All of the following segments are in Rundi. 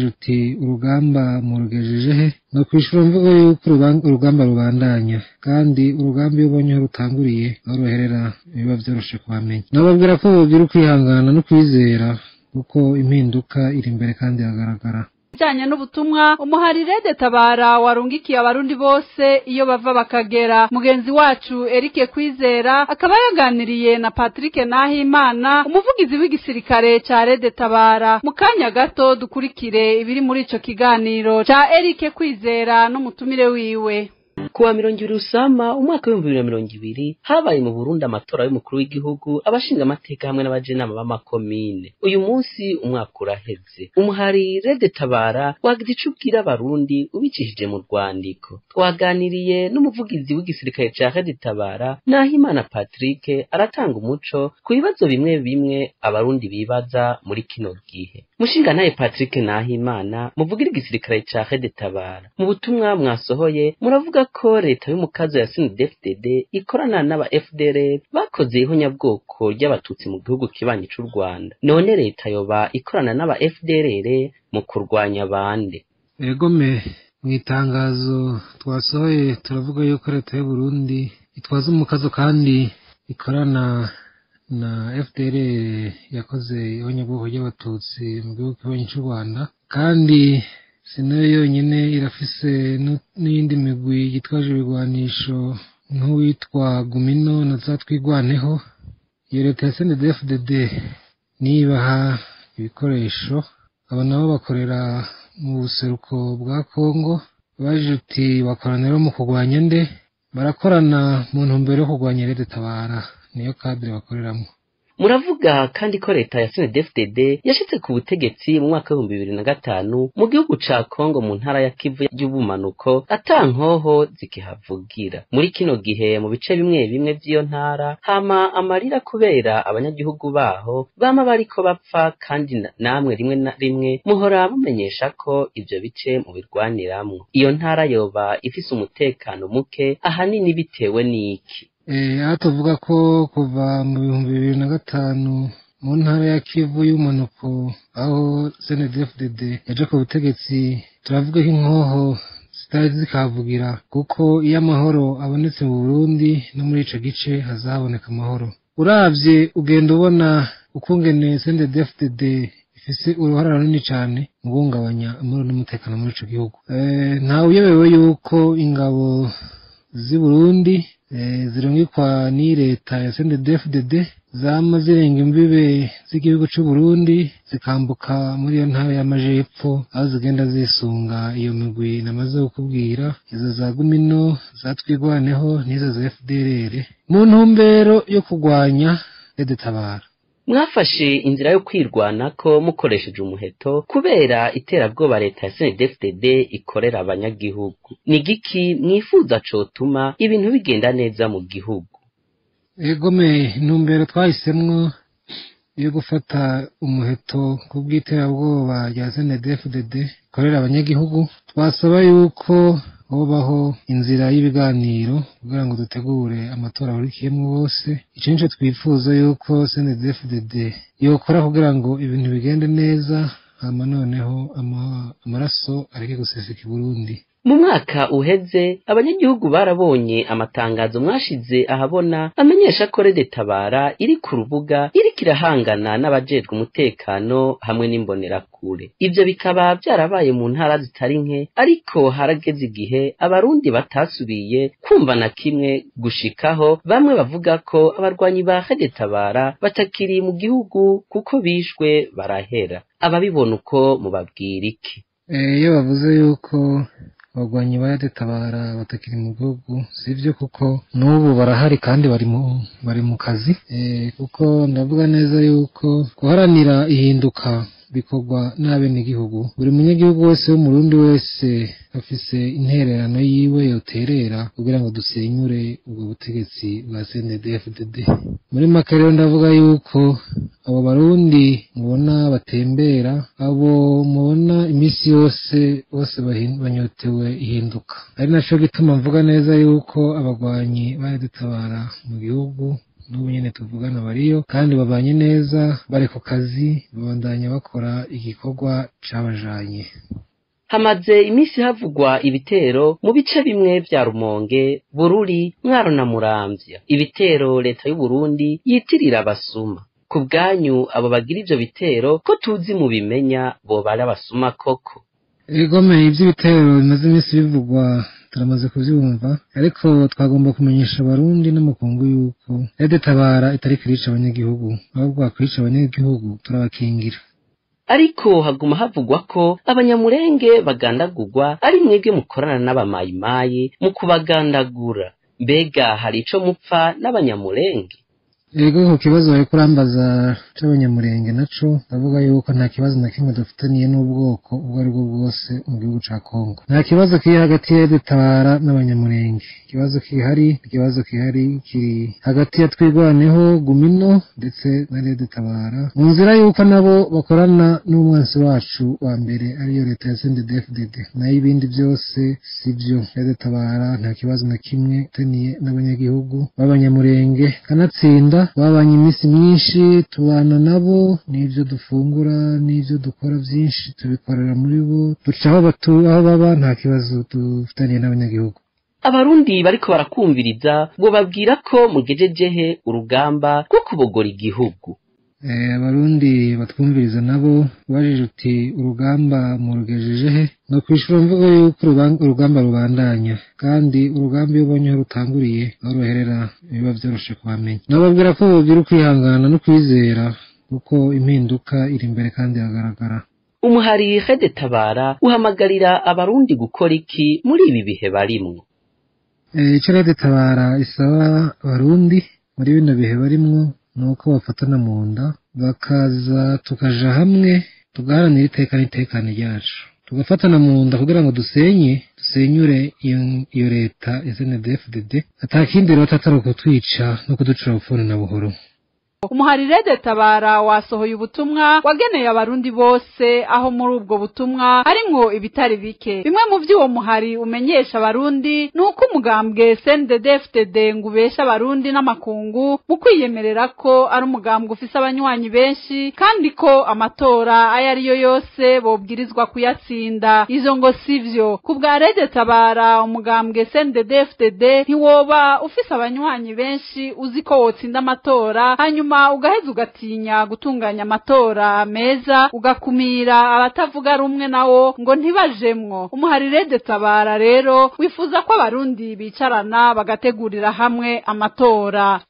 Uti urugamba murugejeje he? No kwishura mvuga yuko urugamba rubandanya, kandi urugamba iyo ubonye aho rutanguriye aho ruherera biba vyoroshe kuhamenya. Nababwira ko bogira ukwihangana no kwizera, kuko impinduka iri imbere kandi iragaragara. Bijanye n'ubutumwa umuhari RED-Tabara warungikiye abarundi bose iyo bava bakagera, mugenzi wacu Eric Kwizera akaba yaganiriye na Patrick Nahimana, umuvugizi w'igisirikare ca RED-Tabara. Mu kanya gato dukurikire ibiri muri ico kiganiro ca Eric Kwizera n'umutumire wiwe. Kuwa 20 Rusama umwaka w'2020 habaye mu Burundi amatora y'umukuru w'igihugu, abashinga amateka hamwe n'abajenama b'amakomine. Uyu munsi umwaka uraheze. Umuhari RED-Tabara wagize ico ubwira abarundi ubicishije mu rwandiko. Twaganiriye n'umuvugizi w'igisirikare ca RED-Tabara, Nahimana Patrick, aratanga umuco ku bibazo bimwe bimwe abarundi bibaza muri kino gihe. Mushingantahe Patrick Nahimana, muvugira igisirikare ca RED-Tabara, mu butumwa mwasohoye muravuga ko leta y'umukazo ya CNDD-FDD ikorana n'aba FDLR bakoze ihonyabwoko ry'abatutsi mu gihugu kibanyi c'u Rwanda. None leta yoba ikorana n'aba FDLR mu kurwanya bande? Egome, mu itangazo twasohoye turavuga yuko leta y'u Burundi itwaza umukazo kandi ikorana na FDLR yakoze ihonyabwoko ry'abatutsi mu gihugu kibanyi c'u Rwanda, kandi si nayo yonyine, irafise n'iyindi migwi yitwaje ibigwanisho nk'uwitwa Gumino na za Twigwaneho. Iyo leta ya CNDD-FDD nibaha ibikoresho, abo nabo bakorera mu buseruko bwa Kongo. Baje uti bakorana rero mu kurwanya nde? Barakorana mu ntumbero yo kurwanya RED-Tabara, niyo cadre bakoreramwo. Muravuga kandi ko leta ya CNDD-FDD yashitse ku butegetsi mu mwaka w'2005 mu gihugu ca Kongo mu ntara ya Kivu y'ubumanuko ata nkoho zikihavugira. Muri kino gihe mu bice bimwe bimwe vy'iyo ntara hama amarira kubera abanyagihugu baho bama bariko bapfa, kandi namwe rimwe na rimwe muhora mumenyesha ko ivyo bice mubirwaniramwo. Iyo ntara yoba ifise umutekano muke ahanini bitewe n'iki? Aho tuvuga ko kuva mu 2005 mu ntara ya Kivu y'ubumanuko aho CNDD-FDD yaje ku butegetsi, turavuga ko inkoho zitari zikahavugira, kuko iyo amahoro abonetse mu Burundi no muri ico gice hazahaboneka amahoro. Uravye ugenda ubona ukungene CNDD-FDD ifise uruhara runini cane mu guhungabanya amahoro n'umutekano muri ico gihugu. Ntawe uyobewe yuko ingabo z'i Burundi zirungikwa ni leta ya CNDD-FDD zama zirenga imbibe z'igihugu c'u Burundi zikambuka muri iyo ntara y'amajepfo, aho zigenda zisunga iyo migwi namaze kukubwira, izo za Gumino, za Twigwaneho n'izo za FDLR, mu ntumbero yo kurwanya RED-Tabara. Mwafashe inzira yo kwirwanako mukoresheje umuheto kubera iterabwoba leta ya CNDD-FDD ikorera abanyagihugu. Ni giki mwifuza cotuma ibintu bigenda neza mu gihugu? Egome, intumbero twahisemwo yo gufata umuheto ku bw'iterabwoba rya CNDD-FDD ikorera abanyagihugu, twasaba yuko hobaho inzira y'ibiganiro kugira ngo dutegure amatora ahurikiyemwo bose. Ico nico twifuza yuko CNDD-FDD yokora kugira ngo ibintu bigende neza, hama noneho amaraso areke guseseka i Burundi. Mu mwaka uheze abanyagihugu barabonye amatangazo mwashize ahabona amenyesha ko RED-Tabara iri ku rubuga iriko irahangana n'abajejwe umutekano hamwe n'imbonerakure. Ivyo bikaba vyarabaye mu ntara zitari nke, ariko harageze igihe abarundi batasubiye kumva na kimwe, gushikaho bamwe bavuga ko abarwanyi ba RED-Tabara batakiri mu gihugu kuko bishwe barahera. Ababibona uko mubabwira iki? Iyo bavuze yuko abagwanyi ba RED-Tabara batakiri mu gihugu, sivyo, kuko n'ubu barahari kandi bari mu kazi. Kuko ndavuga neza yuko guharanira ihinduka bikorwa n'abenegihugu. Buri munyagihugu wese w'umurundi wese afise intererano yiwe yoterera kugira ngo dusenyure ubwo butegetsi bwa CNDD-FDD. Muri make rero ndavuga yuko abo barundi mubona batembera, abo mubona imisi yose bose banyotewe ihinduka. Ari naco gituma mvuga neza yuko abagwanyi ba RED-Tabara mu gihugu N'ubu nyene tuvugana bariyo kandi babanye neza, bari ku kazi, babandanya bakora igikorwa cabajanye. Hamaze iminsi havugwa ibitero mu bice bimwe vya Rumonge, Bururi, Mwaro na Muramvya. Ibitero leta y'u Burundi yitirira abasuma. Ku bwanyu abo bagira ivyo bitero ko tuzi mubimenya boba ari abasuma koko? Egome, ivy'ibitero bimaze iminsi bivugwa turamaze kuvyumva, ariko twagomba kumenyesha Abarundi n'amakungu yuko Rede Tabara itari kirica abanyagihugu, ahubwo bakwica abanyagihugu turabakingira. Ariko haguma havugwa ko Abanyamurenge bagandagurwa, ari mwebwe mukorana n'Abamayimayi mu kubagandagura. Mbega hari ico mupfa n'Abanyamurenge? Ego, ku kibazo bariko urambaza c'Abanyamurenge, naco ndavuga yuko nta kibazo na kimwe dufitaniye n'ubwoko ubwo aribwo bwose mu gihugu ca Kongo. Nta kibazo kiri hagati ya Tabara n'Abanyamurenge. Ikibazo gihari kiri hagati ya Twigwaneho, Gumino ndetse na Rede Tabara, mu nzira yuko nabo bakorana n'umwansi wacu wa mbere, ariyo leta ya CNDD-FDD. Nayo ibindi byose sivyo. Rede Tabara nta kibazo na kimwe ifitaniye n'abanyagihugu b'Abanyamurenge. Kanatsinda babanye iminsi myinshi, tubana nabo, n'ibyo dufungura n'ibyo dukora byinshi tubikorera muri bo, duca aho aho baba. Nta kibazo dufitaniye n'abanyagihugu. Abarundi bariko barakumviriza ngo babwira ko mugejejehe urugamba rwo kubogora igihugu? Abarundi batwumviriza nabo, ubajije uti urugamba murugejeje he, no kwishura mvuga yuko urugamba rubandanya, kandi urugamba iyo ubonye aho rutanguriye aho ruherera biba vyoroshe kuhamenya. Nababwira ko bogira ukwihangana no kwizera, kuko impinduka iri imbere kandi iragaragara. Umuhari Rede Tabara uhamagarira Abarundi gukora iki muri ibi bihe barimwo? Ico Rede Tabara isaba Abarundi muri bino bihe barimwo ni uko bafatana mu nda, bakaza tukaja hamwe, tugaharanira iteka n'itekane ryacu, tugafatana mu nda kugira ngo dusenye, dusenyure iyo leta ya CNDD-FDD atakindi rero atari ukutwica no kuducura bufuni na buhoro. Umuhari Rede Tabara wasohoye ubutumwa wageneye Abarundi bose, aho muri ubwo butumwa harimwo ibitari bike. Bimwe mu vy'uwo muhari umenyesha Abarundi ni uko umugambwe CNDD-FDD ngo ubesha Abarundi n'amakungu mu kwiyemerera ko ari umugambwe ufise abanywanyi benshi, kandi ko amatora ayo ariyo yose bobwirizwa kuyatsinda. Ivyo ngo sivyo. Ku bwa Rede Tabara, umugambwe CNDD-FDD ntiwoba ufise abanywanyi benshi uzi ko wotsinda amatora, hanyuma ugaheza ugatinya gutunganya amatora meza, ugakumira abatavuga rumwe nawo ngo ntibajemwo. Umuhari Rede Tabara rero wifuza ko Abarundi bicarana bagategurira hamwe amatora.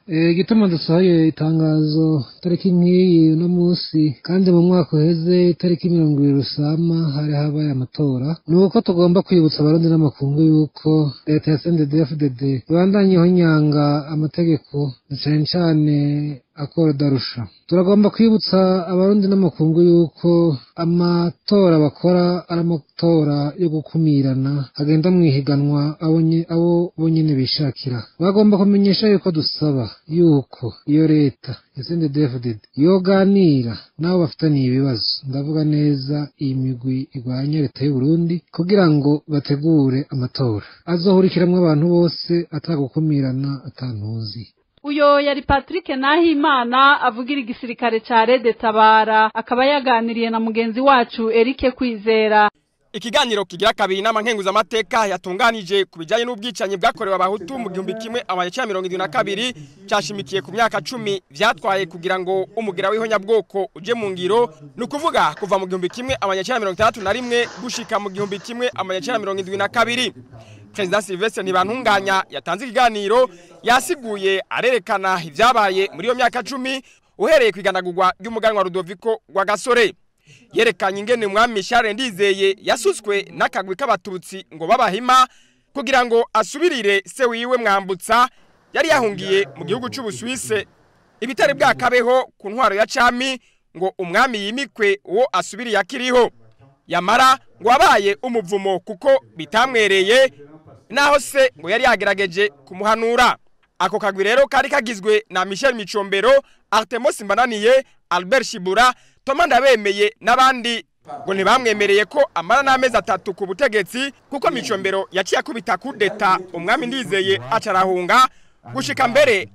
Igituma dusohoye itangazo tariki nk'iyi uno munsi, kandi mu mwaka uheze tariki 20 Rusama hari habaye amatora, ni uko tugomba kwibutsa Abarundi n'amakungu yuko leta ya CNDD-FDD ibandanya ihonyanga amategeko, na cane cane Accord d'Arusha. Turagomba kwibutsa Abarundi n'amakungu yuko amatora bakora ari amatora yo gukumirana, agenda mu ihiganwa abo bonyene bishakira. Bagomba kumenyesha yuko dusaba yuko iyo leta ya CNDD-FDD yoganira n'abo bafitaniye ibibazo, ndavuga neza iyi migwi igwanya leta y'u Burundi, kugira ngo bategure amatora azohurikiramwo abantu bose, atagukumirana, atantuzi. Uyo yari Patrick Nahimana avugira igisirikare ca Rede Tabara, akaba yaganiriye na mugenzi wacu Eric Kwizera. Ikiganiro kigira kabiri inama nkenguzamateka yatunganije ku bijyanye n'ubwicanyi bwakorewe Abahutu mu 1972 cyashimikiye ku myaka 10 vyatwaye kugira ngo umugira w'ihonyabwoko uje mu ngiro, ni ukuvuga kuva mu 1961 gushika mu 1972. Perezida Sylvestre Ntibantunganya yatanze ikiganiro, yasiguye arerekana ivyabaye muri iyo myaka 10, uhereye kwigandagurwa ry'umuganwa Rudoviko Rwagasore. Yerekanye ingene umwami Charles Ndizeye yasutswe n'akagwi k'Abatutsi ngo babahima kugira ngo asubirire se wiwe Mwambutsa yari yahungiye mu gihugu c'Ubusuwise, ibitari bwakabeho ku ntwaro ya cami ngo umwami yimikwe uwo asubiriye akiriho. Yamara ngo wabaye umuvumo kuko bitamwereye, naho se ngo yari yagerageje kumuhanura. Ako kagwi rero kari kagizwe na Michel Micombero, Artemos Mbananiye, Albert Shibura, Thomas Ndabemeye n'abandi. Ngo ntibamwemereye ko amara n'amezi 3 ku butegetsi, kuko Micombero yaciye akubita kudeta, umwami Ndizeye acarahunga. Gushika mbere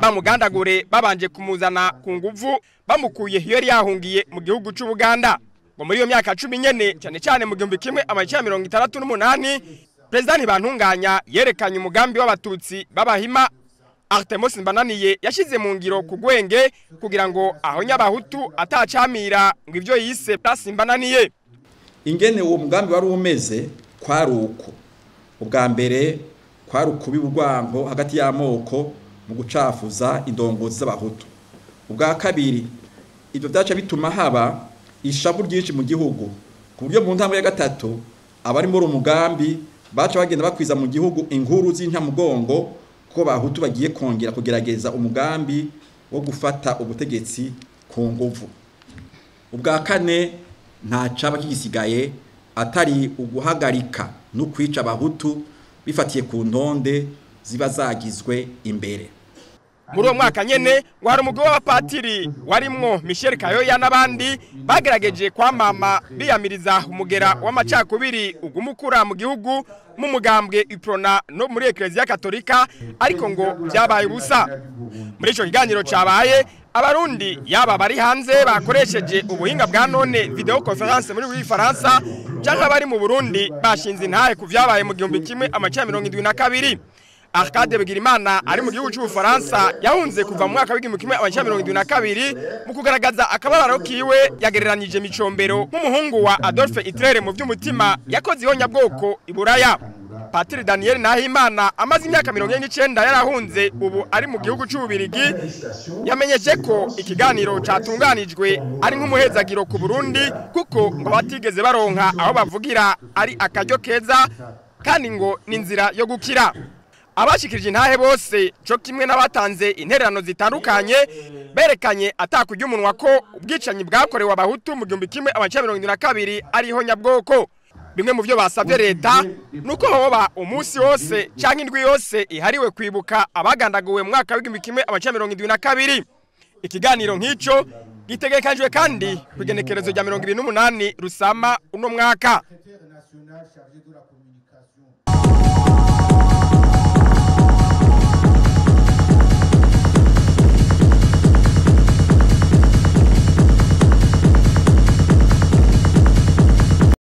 bamugandagure babanje kumuzana ku nguvu bamukuye iyo yari yahungiye mu gihugu c'Ubuganda. Ngo muri iyo myaka 10 nyene, cyane cyane mu 1968, President Ntibantunganya yerekanye umugambi w'abatutsi b'abahima Artemos Mbananiye yashize mu ngiro ku Gwenge kugira ngo ahonye abahutu atacamira ngo ivyo yise Place Mbananiye. Ingene uwo mugambi wari umeze kwari uko: ubwa mbere kwari ukubiba urwango hagati y'amoko mu gucafuza indongozi z'abahutu. Ubwa kabiri, ibyo byaca bituma haba ishavu ryinshi mu gihugu, ku buryo mu ntambwe ya gatatu abari muri umugambi baca bagenda bakwiza mu gihugu inkuru z'incamugongo ko bahutu bagiye kongera kugerageza umugambi wo gufata ubutegetsi ku nguvu. Ubwa kane, nta caba kigisigaye atari uguhagarika no kwica abahutu bifatiye ku ntonde ziba zagizwe imbere. Muri uwo mwaka nyene ngo hari umugwi w'abapatiri warimwo Michel Kayoya n'abandi bagerageje kwamama biyamiriza umugera w'amacakubiri ugumukura mu gihugu mu mugambwe Uprona no muri Ecclesia Katolika, ariko ngo byabaye ubusa. Muri ico kiganiro cabaye, abarundi yaba bari hanze bakoresheje ubuhinga bwa none video conference muri Faransa, canke abari mu Burundi bashinze intahe ku vyabaye mu 1972. Arcade Bigirimana ari mu gihugu cy'Ubufaransa yahunze kuva mu mwaka wa 1972. Mu kugaragaza akababaro kiwe, yagereranije Micombero nk'umuhungu wa Adolphe Hitler mu by'umutima yakoze ihonyabwoko i Buraya. Patiri Daniel Nahimana amaze imyaka 49 yarahunze, ubu ari mu gihugu cy'Ububirigi, yamenyeshe ko ikiganiro catunganijwe ari nk'umuhezagiro ku Burundi, kuko ngo batigeze baronka aho bavugira ari akaryo keza, kandi ngo ni inzira yo gukira. Abashikirije intahe bose co kimwe n'abatanze intererano zitandukanye berekanye atakurya umunwa ko ubwicanyi bwakorewe abahutu mu 1972 ariho nyabwoko. Bimwe mu byo basabye leta nuko hoba umunsi wose canke indwi yose ihariwe kwibuka abagandaguwe mu mwaka wa 1972. Ikiganiro nk'ico gitegekanijwe kandi ku igenekerezo rya 28 Rusama uno mwaka.